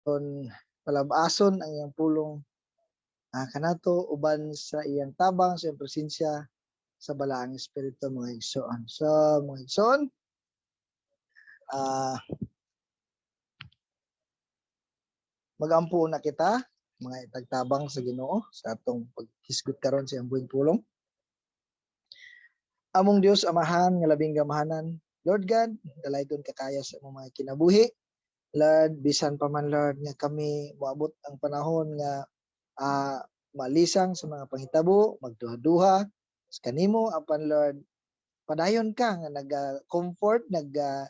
Aron palabason ang iyang pulong kanato uban sa iyang tabang, sa iyang presensya sa Balaang Espiritu, mga igsoon. So mga igsoon, magampo na kita, mga itagtabang sa Ginoo sa atong paghisgot karon sa iyang buhing pulong. Among Dios Amahan nga labing gamahanan, Lord God, dalaygon kakaya sa among mga kinabuhi. Lord, bisan pa man, Lord, nga kami moabot ang panahon nga malisang sa mga panghitabo, magduha-duha sa kanimo, apan Lord, padayon ka nga naga-comfort, naga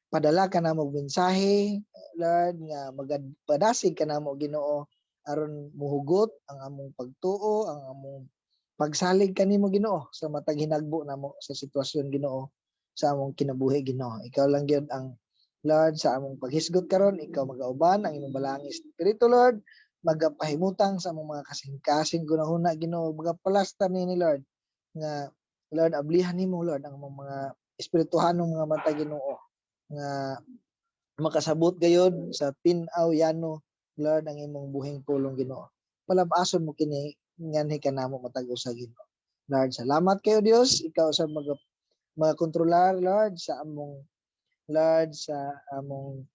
padala ka namo og mensahe, Lord, nga magadpadasig ka namo, Ginoo, aron muhugot ang among pagtuo, ang among pagsalig kanimo, Ginoo, sa matag hinagbo namo sa sitwasyon, Ginoo, sa among kinabuhi, Ginoo. Ikaw lang gyud ang Lord sa among paghisgot karon. Ikaw magauban ang imong Balaang Espiritu, Lord, magapahimutang sa among mga kasing-kasing gunahuna, Ginoo, magapalasta nini, Lord, nga Lord, ablihan nimo, Lord, ang among mga espirituhanong mga mata, Ginoo, nga makasabot gayod sa tin-aw yano, Lord, ang imong buhing pulong, Ginoo. Palabason mo kini nganhi kanamo matag usa, Ginoo. Lord, salamat kayo, Dios. Ikaw sa mga mga kontrolar, Lord, sa among, Lord, sa among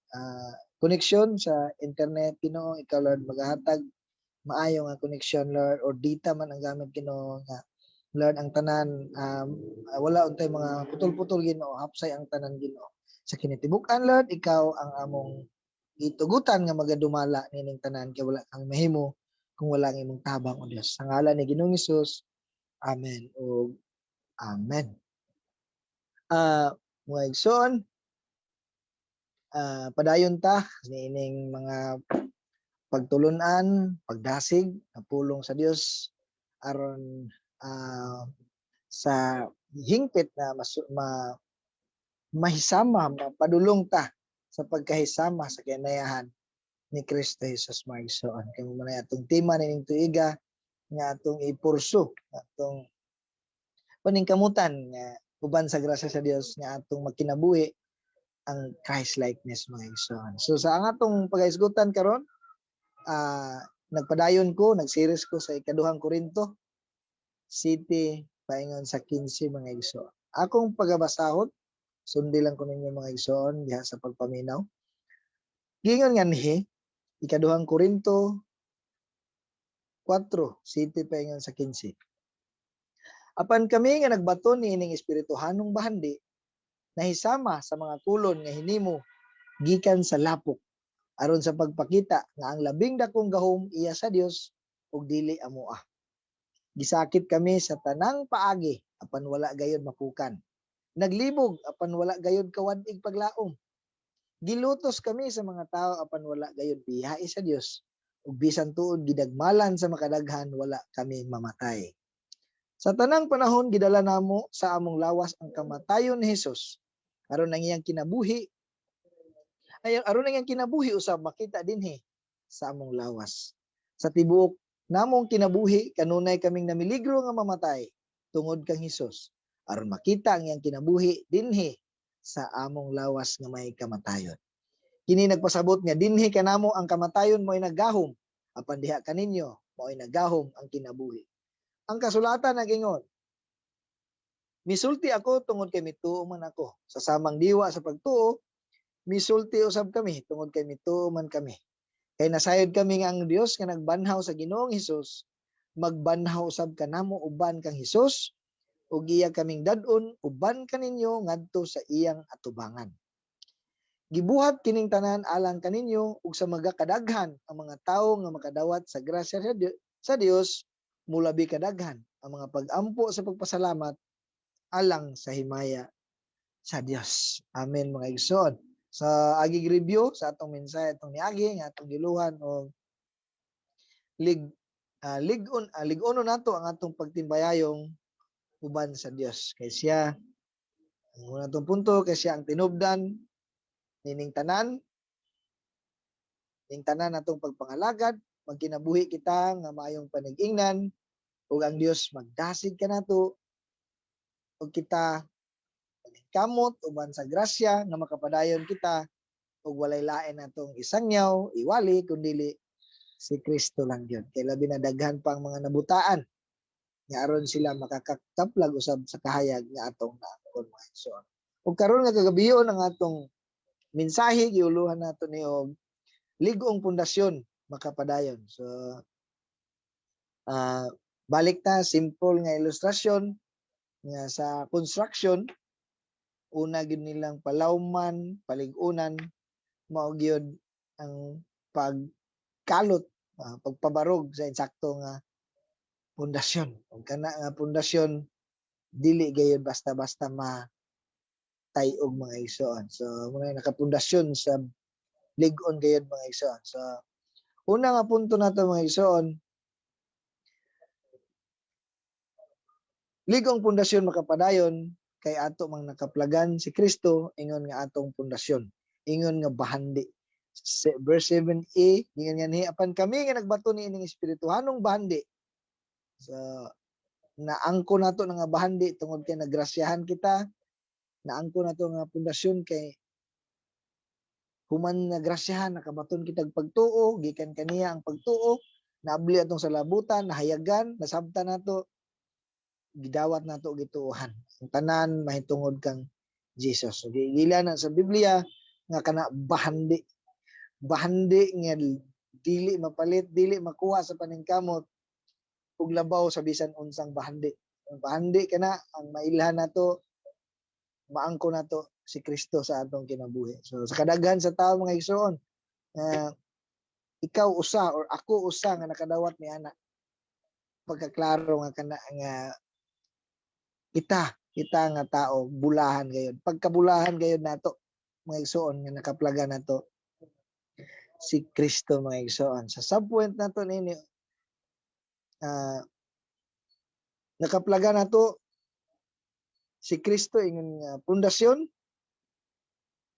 koneksyon sa internet, Ginoo. Ikaw, Lord, magahatag maayo nga koneksyon, Lord, or data man ang gamit, Ginoo, nga Lord, ang tanan wala untay mga putol-putol, Ginoo, hapsay ang tanan, Ginoo. Sa kinitibukan, Lord, ikaw ang among gitugutan nga magadumala nining tanan kay wala kang mahimo kung wala ang imong tabang, o Dios. Sa ngalan ni Ginoong Hesus. Amen ug amen. Mga igsoon, padayon ta niining mga pagtulunan, pagdasig, na pulong sa Dios aron sa hingpit na mahisama, mapadulong ta sa pagkahisama sa kinayahan ni Kristo Jesus, mga igsoon. Kay mao man atong tema nining tuiga nga atong ipursu, atong paningkamutan nga uban sa grasya sa Dios nga atong magkinabuhi ang Christ likeness, mga igsoon. So sa ang atong pagahisgutan karon, nagpadayon ko, nag-series ko sa Ikaduhang Korinto 7 paingon sa 15, mga igsoon. Akong pagabasahon, sundi lang ko ninyo, mga igsoon, diha sa pagpaminaw. Giingon nganhi, Ikaduhang Korinto 4, 7 paingon sa 15. Apan kami nga nagbaton niining espirituhanong bahandi nahisama sa mga kolon nga hinimo gikan sa lapok aron sa pagpakita nga ang labing dakong gahom iya sa Dios ug dili amoa. Gisakit kami sa tanang paagi apan wala gayod mapukan. Naglibog apan wala gayod kawad-ig paglaom. Gilutos kami sa mga tawo apan wala gayod biyai sa Dios. Ug bisan tuod gidagmalan sa makadaghan, wala kami mamatay. Sa tanang panahon gidala namo sa among lawas ang kamatayon ni Hesus aron ang iyang kinabuhi ay aron ang iyang kinabuhi usab makita dinhi sa among lawas. Sa tibuok namong kinabuhi kanunay kaming namiligro nga mamatay tungod kang Hesus aron makita ang iyang kinabuhi dinhi sa among lawas nga may kamatayon. Kini nagpasabot nga dinhi kanamo ang kamatayon mo'y naggahom, apan diha kaninyo mo'y naggahom ang kinabuhi. Ang kasulatan nagingon, "Misulti ako tungod kay mituo man ako." Sa samang diwa sa pagtuo, misulti usab kami tungod kay mituo man kami. Kay nasayod kami nga ang Dios nga nagbanhaw sa Ginoong Hesus, magbanhaw usab kanamo uban kang Hesus ug iya kaming dad-on uban kaninyo ngadto sa iyang atubangan. Gibuhat kining tanan alang kaninyo ug sa magakadaghan ang mga tawo nga makadawat sa grasya sa Dios, mulabi kadaghan ang mga pag-ampo sa pagpasalamat alang sa himaya sa Dios. Amen, mga igsoon. Sa agig review sa atong mensahe atong niagi nga atong giluhan og lig lig-on lig-ono nato ang atong pagtimbayayong uban sa Dios. Kay siya ang una atong punto, kay siya ang tinubdan nining tanan, ning tanan atong pagpangalagad, magkinabuhi kita nga maayong panig-ingnan ug ang Dios magdasig kanato ug kita kamot uban sa grasya nga makapadayon kita. Ug walay lain natong isangyaw, iwali, kundili si Kristo lang gyud. Kay labi na daghan pang mga nabutaan nga aron sila makakaplag usab sa kahayag nga atong naangkon, mga igsoon. Ug karon nga kagabion, ang atong mensahe giuluhan nato ni og "Lig-ong Pundasyon Makapadayon." So balik ta simple nga ilustrasyon nga sa construction, una gyud nilang palawman, palig-unan mao gyud ang pagkalot, pagpabarog sa insakto nga pundasyon. Ug kana nga pundasyon dili gayud basta-basta ma tay-og, mga igsoon. So mao na nakapundasyon sa lig-on gayud, mga igsoon. So una nga punto nato, mga igsoon, lig-ong pundasyon makapadayon kay ato mang nakaplagan si Kristo ingon nga atong pundasyon, ingon nga bahandi. Verse 7a, ingon nga ni, "Apan kami nga nagbato niining espirituhanong bahandi." So naangko nato na nga bahandi tungod kay nagrasyahan kita. Naangko nato nga pundasyon kay human nagrasyahan, nakabaton kitag pagtuo gikan kaniya. Ang pagtuo naabli atong sa labutan, nahayagan, nasabtan nato, gidawat nato, gituohan ang tanan mahitungod kang Jesus. So gila na sa Biblia nga kana bahandi, bahandi nga dili mapalit, dili makuha sa paningkamot ug labaw sa bisan unsang bahandi. Ang bahandi kana ang mailhan nato, maangko nato si Kristo sa atong kinabuhi. So sa kadaghan sa tao, mga igsoon, ikaw usa or ako usa nga nakadawat ni ana pagkaklaro nga kana nga kita kita nga tao bulahan gayud, pagkabulahan gayud nato, mga igsoon, nga nakaplaga nato si Kristo, mga igsoon. Sa subpoint nato nini, nakaplaga nato si Kristo ingon nga pundasyon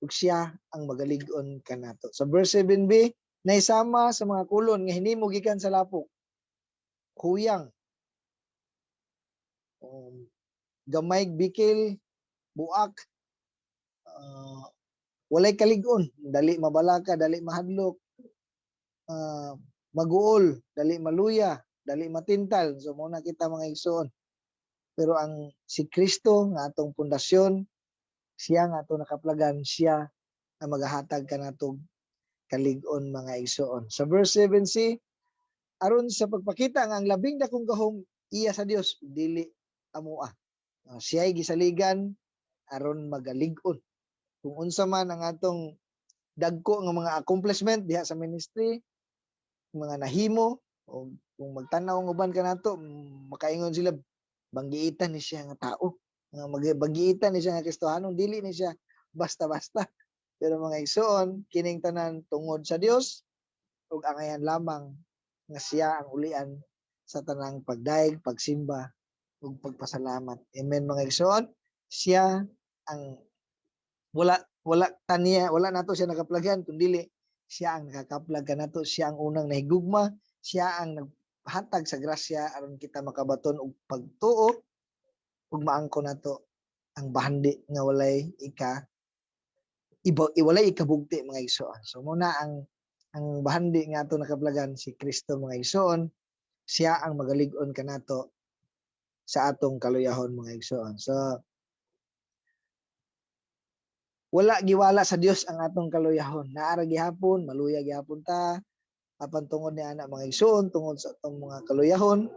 ug siya ang magalig-on kanato. Sa verse 7b, naisama sa mga kolon nga hinimo gikan sa lapok, huyang, gamay bikil, buak, walay kalig-on, dali mabalaka, dali mahadlok, maguol, dali maluya, dali matintal. So mao na kita, mga igsoon. Pero ang si Kristo nga atong pundasyon, siya nga atong nakaplagan, siya ang magahatag kanatong kalig-on, mga igsoon. Sa verse 7c, aron sa pagpakita nga ang labing dakong gahom iya sa Dios, dili amoa. Siya'y gisaligan aron magalig-on. Kung unsa man ang atong dagko nga mga accomplishment diha sa ministry, mga nahimo, o kung magtan-aw ang uban kanato, makaingon sila, "Banggiitan ni siya nga tao. Nga banggiitan ni siya nga Kristohanon, dili ni siya basta-basta." Pero mga igsoon, kining tanan tungod sa Dios ug angayan lamang nga siya ang ulian sa tanang pagdayeg, pagsimba ug pagpasalamat. Amen, mga igsoon. Siya ang wala wala taniya, wala nato siya nakaplagan kundili siya ang nakakaplag kanato, siya ang unang nahigugma, siya ang naghatag sa grasya aron kita makabaton og pagtuo ug maangko nato ang bahandi nga walay ika iba, walay ikabugti, mga igsoon. So mao na ang bahandi nga ato nakaplagan si Kristo, mga igsoon, siya ang magalig-on kanato sa atong kaluyahon, mga igsoon. So wala giwala sa Dios ang atong kaluyahon. Naara gihapon, maluya gihapon ta. Apan tungod ni ana, mga igsoon, tungod sa atong mga kaluyahon,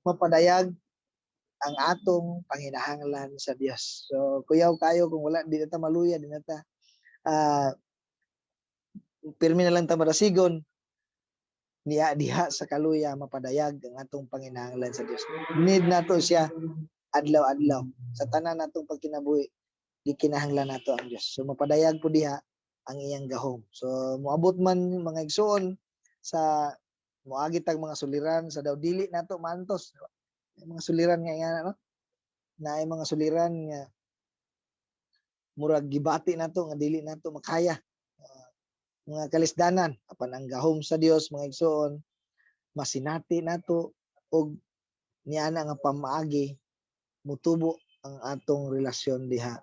mapadayag ang atong panginahanglan sa Dios. So kuyaw kayo kung wala, di na ta maluya, di na ta pirmi na lang ta madasigon niya. Diha sa kaluya mapadayag ang atong panginahanglan sa Dios. Need nato siya adlaw-adlaw. Sa tanan natong pagkinabuhi, gikinahanglan nato ang Dios. So mapadayag po diha ang iyang gahom. So moabot man, mga igsoon, sa moagi tag mga suliran sa daw dili nato maantos. May mga suliran nga no? Naay mga suliran nga murag gibati nato nga dili nato makaya. Mga kalisdanan, apan ang gahom sa Dios, mga igsoon, masinati nato og niana nga pamaagi mutubo ang atong relasyon diha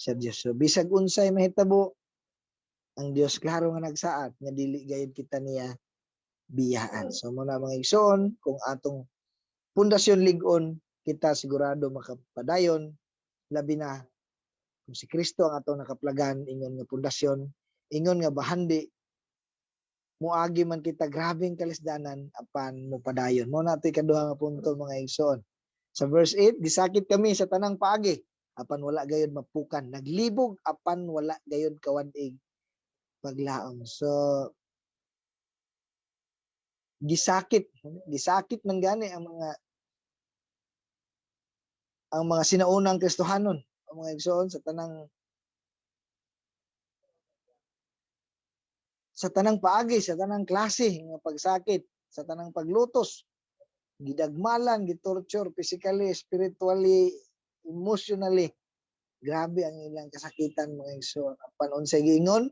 sa Dios. So bisag unsay mahitabo Ang Dios klaro nga nagsaad nga dili gayud kita niya biyaan. So mao na, mga igsoon, kung atong pundasyon lig-on, kita sigurado makapadayon, labi na kung si Kristo ang atong nakaplagan ingon nga pundasyon, ingon nga bahandi, muagi man kita grabeng kalisdanan, apan mopadayon. Mao na ato'y kaduha nga punto, mga igsoon. Sa verse 8, gisakit kami sa tanang paagi apan wala gayud mapukan, naglibog apan wala gayud kawad-ig paglaom. So gisakit, gisakit man gani ang mga sinaunang Kristohanon, ang mga igsoon, sa tanang paagi, sa tanang klase nga pagsakit, sa tanang paglutos, gidagmalan, gitorture physically, spiritually, emotionally. Grabe ang ilang kasakitan, mga igsoon. Apan unsay giingon?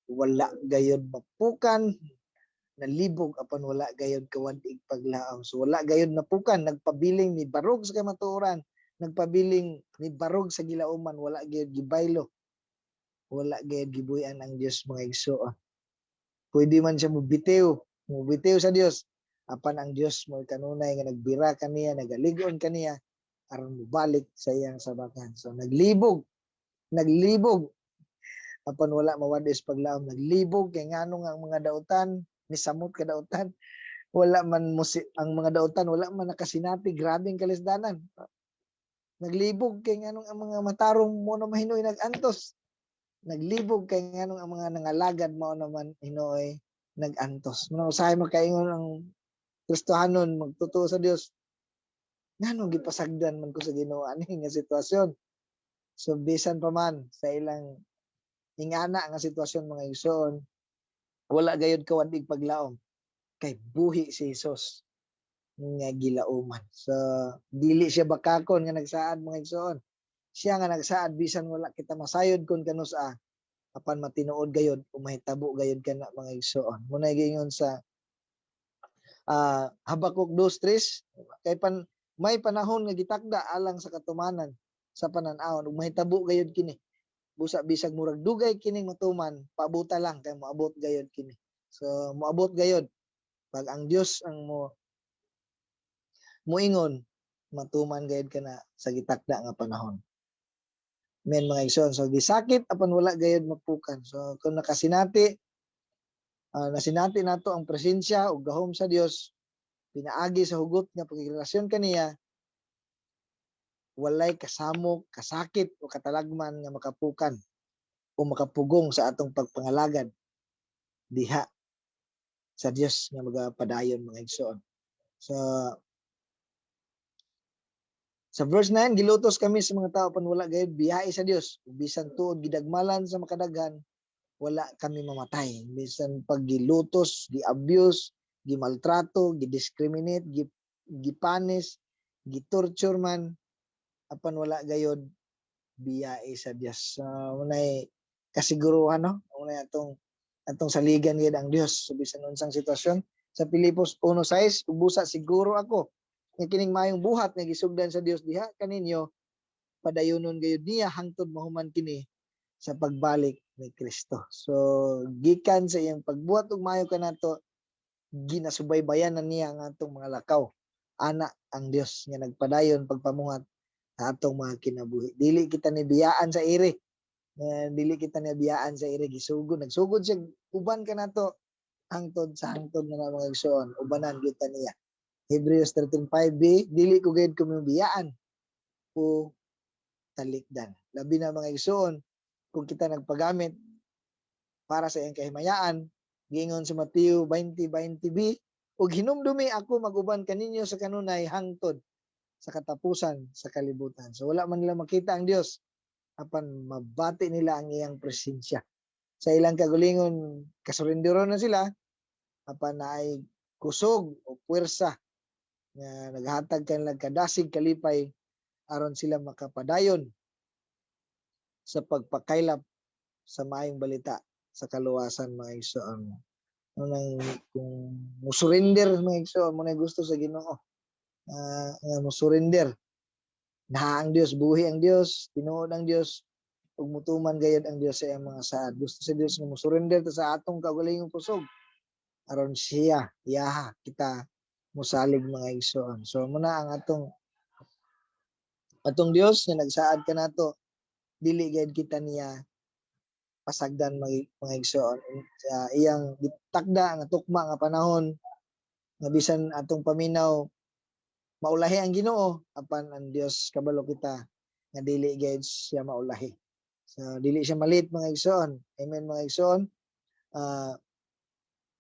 Wala gayud mapukan, nalibog apan wala gayud kawad-ig paglaom. So wala gayud napukan, nagpabiling ni barog sa kamatuoran, nagpabiling ni barog sa gilauman, wala gayud gibaylo. Wala gayud gibuy-an ang Dios, mga igsoon. Pwede man siya mobitiw, mobitiw sa Dios, apan ang Dios mo kanunay nga nagbira kaniya, nagalig-on kaniya aron mobalik sa iyang sabakan. So naglibog, naglibog apan wala mawad-is paglaom, naglibog kay ngano nga ang mga dautan ni samot kadautan, wala man musi, ang mga dautan wala man nakasinati grabeng kalisdanan. Naglibog kay nganong ang mga matarong mao na hinuoy nag-antos. Naglibog kay nganong ang mga nangalagad mao naman hinuoy nag-antos. Mao usahay makaingon ang Kristohanon magtotoo sa Dios, nganong gipasagdan man ko sa Ginoo ani nga sitwasyon? So bisan pa man sa ilang ingana nga sitwasyon, mga igsoon, wala gayud kawad-ig paglaom kay buhi si Jesus nga gilauman. So dili siya bakakon nga nagsaad, mga igsoon. Siya nga nagsaad, bisan wala kita masayod kung kanusa, apan matinuod gayud o mahitabo gayud kana, mga igsoon. Mao na giingon sa Habakuk 2:3, kay pan may panahon nga gitakda alang sa katumanan sa panan-awon ug mahitabo gayud kini. Busa bisag murag dugay kining matuman, paabuta lang kay moabot gayud kini. So moabot gayud pag ang Dios ang mo moingon, matuman gayud kana sa gitakda nga panahon. Men, mga igsoon, so gisakit apan wala gayud mapukan. So kung nakasinati, nasinati nato ang presensya ug gahom sa Dios pinaagi sa hugot nga pagrelasyon kaniya, walay kasamok, kasakit o katalagman nga makapukan o makapugong sa atong pagpangalagad diha sa Dios nga magapadayon, mga igsoon. So sa verse 9, gilutos kami sa mga tao apan wala gayud biyahe sa Dios. Bisan tuod gidagmalan sa makadaghan, wala kami mamatay. Bisan pag gilutos, gi-abuse, gimaltrato, gi-discriminate, gipanis, gitorture man, apan wala gayod biyahe sa Dios. So, unay kasiguruhan, no? Unay atong saligan gid ang Dios sa bisan unsang sitwasyon. Sa Filipos 1:6, ug busa siguro ako nga kining maayong buhat nga gisugdan sa Dios diha kaninyo, padayonon gayud niya hangtod mahuman kini sa pagbalik ni Kristo. So gikan sa iyang pagbuhat og maayo kanato, ginasubaybayan na niya ang atong mga lakaw. Ana ang Dios nga nagpadayon pagpamuhat sa atong mga kinabuhi. Dili kita ni biyaan sa ere. Dili kita ni biyaan sa ere, gisugod, nagsugod siya uban kanato hangtod sa hangtod na mga igsoon, ubanan gyud ta niya. Hebreos 13:5b, dili ko gayud biyaan o talikdan. Labi na, mga igsoon, kung kita nagpagamit para sa iyang kahimayaan, giingon sa Mateo 20:20b, ug hinumdumi, ako mag-uban kaninyo sa kanunay hangtod sa katapusan sa kalibutan. So wala man nila makita ang Dios apan mabati nila ang iyang presensya. Sa ilang kagulingon, kasurendero na sila, apan naay kusog o puwersa nga naghatag kanilang kadasig, kalipay, aron sila makapadayon sa pagpakaylap sa maayong balita sa kaluwasan, mga igsoon. Unang kung mo-surrender, mga igsoon, mao na gusto sa Ginoo. Nga mo-surrender. Naa ang Dios, buhi ang Dios, tinuod ang Dios ug Ug mutuman gayud ang Dios sa iyang mga saad. Gusto sa Dios nga mo-surrender ta sa atong kaugalingong kusog aron siya iyaha kita mosalig, mga igsoon. So muna ang atong Dios nga nagsaad kanato, dili gayud kita niya pasagdan, mga igsoon. Sa iyang gitakda nga tukma nga panahon nga bisan atong paminaw maulahi ang Ginoo, apan ang Dios, kabalo kita nga dili gayud siya maulahi. So dili siya malit, mga igsoon. Amen, mga igsoon.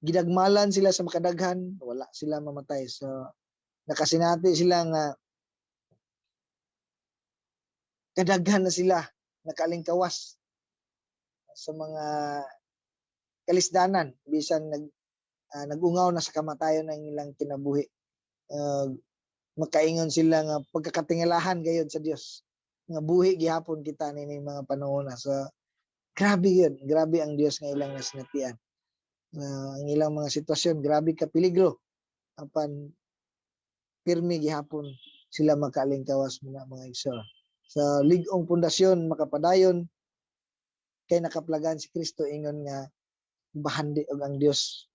Gidagmalan sila sa makadaghan, wala sila mamatay. So nakasinati sila nga kadaghan na sila nakalingkawas sa mga kalisdanan bisan nag-ungaw na sa kamatayon ng ilang kinabuhi. Makaingon sila nga pagkakatingalahan gayud sa Dios nga buhi gihapon kita nining mga panahon na. So grabe yun, grabe ang Dios nga ilang nasinatian. Ang ilang mga sitwasyon grabe ka peligro, apan pirmi gihapon sila makalingkawas mga igsoon. Sa lig-ong pundasyon makapadayon kay nakaplagan si Kristo, ingon nga bahandi og ang Dios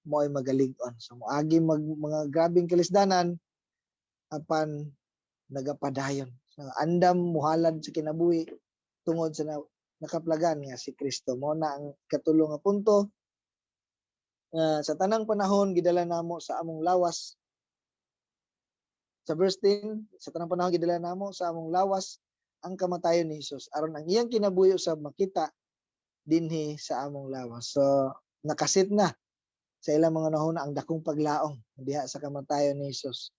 mo'y magalig-on. So moagi mag mga grabeng kalisdanan, apan nagapadayon. So, andam muhalad sa kinabuhi tungod sa nakaplagan nga si Kristo. Mao na ang katulo nga punto nga sa tanang panahon gidala namo sa among lawas. Sa verse 10, sa tanang panahon gidala namo sa among lawas ang kamatayon ni Hesus aron ang iyang kinabuhi usab makita dinhi sa among lawas. So nakasit na sa ilang mga nahuna ang dakong paglaong diha sa kamatayon ni Hesus.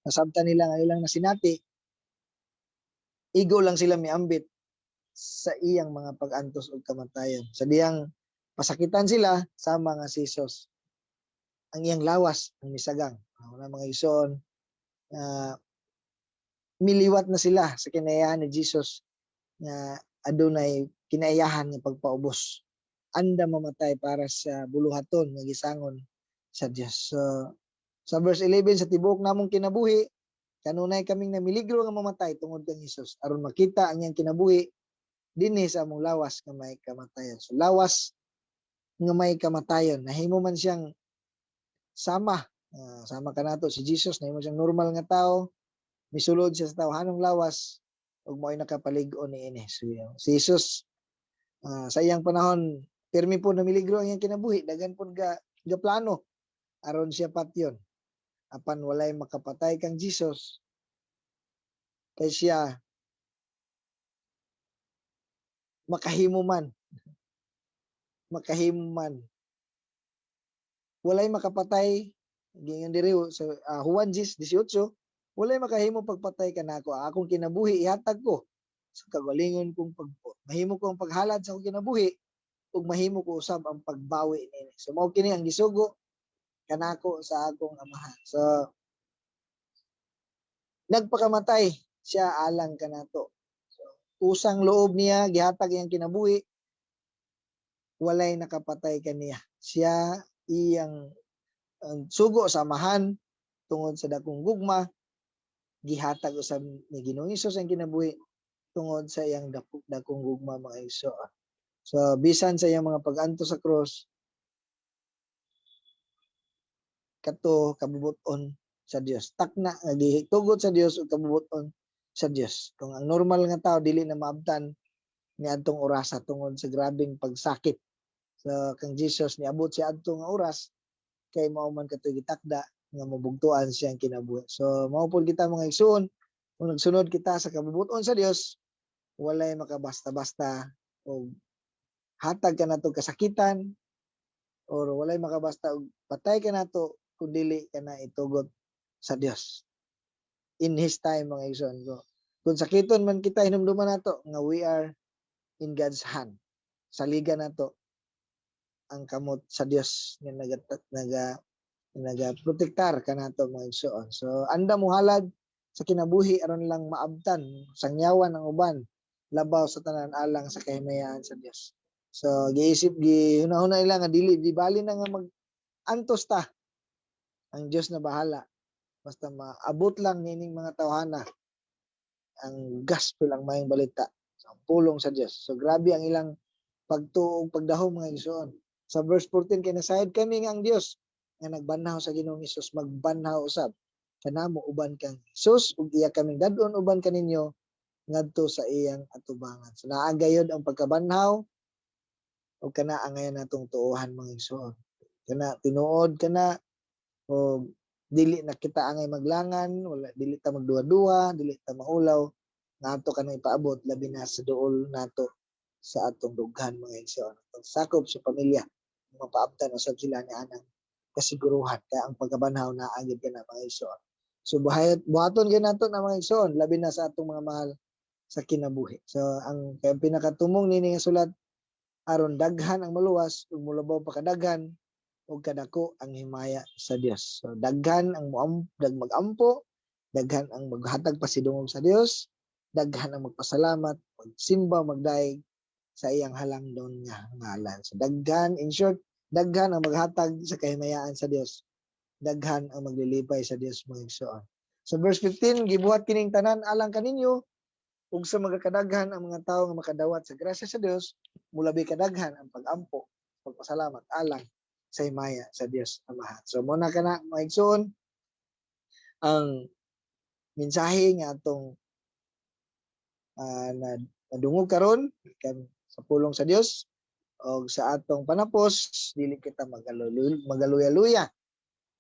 Nasabtan nila nga ilang nasinati, igo lang sila miambit sa iyang mga pag-antos ug kamatayon. Sa diyang pasakitan sila sama nga si Hesus, ang iyang lawas ang misagang. Una, mga igsoon, miliwat na sila sa kinaiyahan ni Jesus nga adunay kinaiyahan nga pagpaubos. Anda mamatay para sa buluhaton nga gisangon sa Dios. So, sa verse 11, sa tibuok namong kinabuhi, kanunay kaming namiligro nga mamatay tungod kang Hesus aron makita ang iyang kinabuhi dinhi sa among lawas nga may kamatayon. So lawas nga may kamatayon, nahimo man siyang sama kanato si Jesus, nahimo siyang normal nga tao, misulod siya sa tawhanong lawas ug mo'y nakapalig-on niini. So si Jesus, sa iyang panahon pirmi po namiligro ang iyang kinabuhi, daghan po ga plano aron siya patyon. Apan walay makapatay kang Jesus kay siya makahimo man. Makahimo man. Walay makapatay, giingon diri sa Juan 10:18, "Walay makahimo pagpatay kanako. Ang akong kinabuhi ihatag ko sa kagalingon kong pagbuot. Mahimo ko ang paghalad sa akong kinabuhi ug mahimo ko usab ang pagbawi niini. So mao kini ang gisugo kanako sa akong Amahan." So nagpakamatay siya alang kanato. So, kusang loob niya gihatag iyang kinabuhi, walay nakapatay kaniya. Siya iyang ang sugo sa Amahan tungod sa dakong gugma, gihatag usab ni Ginoong Hesus ang kinabuhi tungod sa iyang dakong gugma, mga igsoon. So bisan sa iyang mga pag-antos sa cross, kato kabubuton sa Dios. Takna nga gitugot sa Dios ug kabubuton sa Dios. Kung ang normal nga tao dili na maabtan niadtong orasa tungod sa grabeng pagsakit. So kang Jesus niabot siya adto nga oras kay mao man katoy gitakda nga mabugtuan siyang kinabuhi. So mao pud kita, mga igsoon, kung nagsunod kita sa kabubuton sa Dios, walay makabasta-basta og hatag kanato kasakitan or walay makabasta og patay kanato kung dili ka na itugot sa Dios. In His time, mga igsoon ko. Kung sakiton man kita, hinumduman nato nga we are in God's hand. Saligan nato ang kamot sa Dios nga naga naga naga protektar kanato, mga igsoon. So anda mo halad sa kinabuhi aron lang maabtan sangyawan ang uban, labaw sa tanan alang sa kahimayaan sa Dios. So giisip, gihuna-huna nila nga dili di bali na nga mag antos ta. Ang Dios na bahala. Basta maabot lang nining mga tawhana ang gospel, ang maayong balita. So, ang pulong sa Dios. So grabe ang ilang pagtuo ug pagdahom, mga igsoon. Sa verse 14, kay nasayod kami nga ang Dios nga nagbanhaw sa Ginoong Hesus magbanhaw usab kanamo uban kang Hesus ug iya kaming dad-on uban kaninyo ngadto sa iyang atubangan. So naa gayod ang pagkabanhaw ug kana ang ngayon natong tuohan, mga igsoon. Kana tinuod kana o dili na kita angay maglangan, wala, dili ta magduha-duha, dili ta maulaw nga ato kanang ipaabot, labi na sa duol nato sa atong dughan, mga igsoon. Atong sakop sa pamilya, mapaabtan usab sila ni anang kasiguruhan kay ang pagkabanhaw naa gyud kana, mga igsoon. So buhat buhaton gyud nato na, mga igsoon, labi na sa atong mga mahal sa kinabuhi. So ang kay pinakatumong nini nga sulat aron daghan ang maluwas ug mulabaw pa kadaghan ug kadako ang himaya sa Dios. So daghan ang muam dag magampo, daghan ang maghatag pasidungog sa Dios, daghan ang magpasalamat, magsimba, magdayeg sa iyang halangdon nga ngalan. So daghan, in short, daghan ang maghatag sa kahimayaan sa Dios. Daghan ang maglilipay sa Dios, mga igsoon. So verse 15, gibuhat kining tanan alang kaninyo ug sa magakadaghan ang mga tawo nga makadawat sa grasya sa Dios, mulabi kadaghan ang pagampo, pagpasalamat alang sa himaya sa Dios Amahan. So mao na kana, mga igsoon, ang mensahe nga atong na nadungog karon gikan sa pulong sa Dios. Og sa atong panapos, dili kita magaluya-luya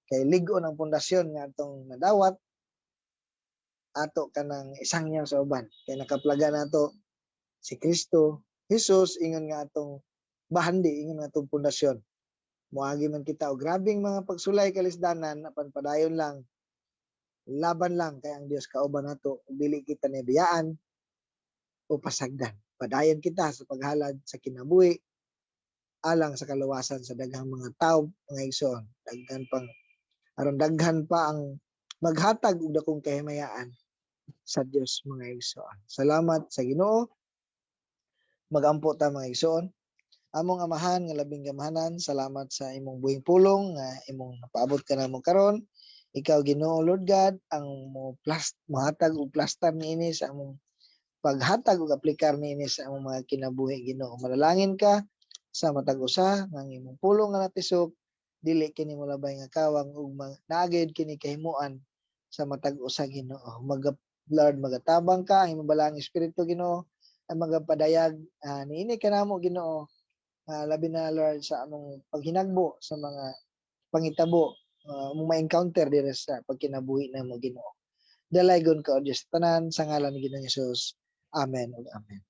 kay lig-on ang pundasyon nga atong nadawat. Ato kanang isangyaw sa uban kay nakaplaga nato si Kristo Jesus ingon nga atong bahandi, ingon nga atong pundasyon. Moagi man kita og grabeng mga pagsulay, kalisdanan, apan padayon lang, laban lang, kay ang Dios kauban nato ug dili kita niya biyaan o pasagdan. Padayon kita sa paghalad sa kinabuhi alang sa kaluwasan sa daghang mga tawo, mga igsoon, daghan pang aron daghan pa ang maghatag og dakong kahimayaan sa Dios, mga igsoon. Salamat sa Ginoo. Magampo ta, mga igsoon. Among Amahan nga labing gamhanan, salamat sa imong buhing pulong nga imong napaabot kanamo karon. Ikaw, Ginoo Lord God, ang mo plast mohatag og plastar niini sa among paghatag ug aplikar niini sa among mga kinabuhi, Ginoo. Manalangin ka sa matag usa nga ang imong pulong nga natisok dili kini molabay nga kawang ug naa gyud kini kahimuan sa matag usa, Ginoo. Mag Lord, magatabang ka, ang imong balaang espiritu, Ginoo, ang magapadayag niini kanamo, Ginoo, labi na, Lord, sa among paghinagbo sa mga pangitabo among ma-encounter diri sa pagkinabuhi namo, Ginoo. Dalaygon ka, O Dios, tanan sa ngalan ni Ginoong Hesus. Amen ug amen.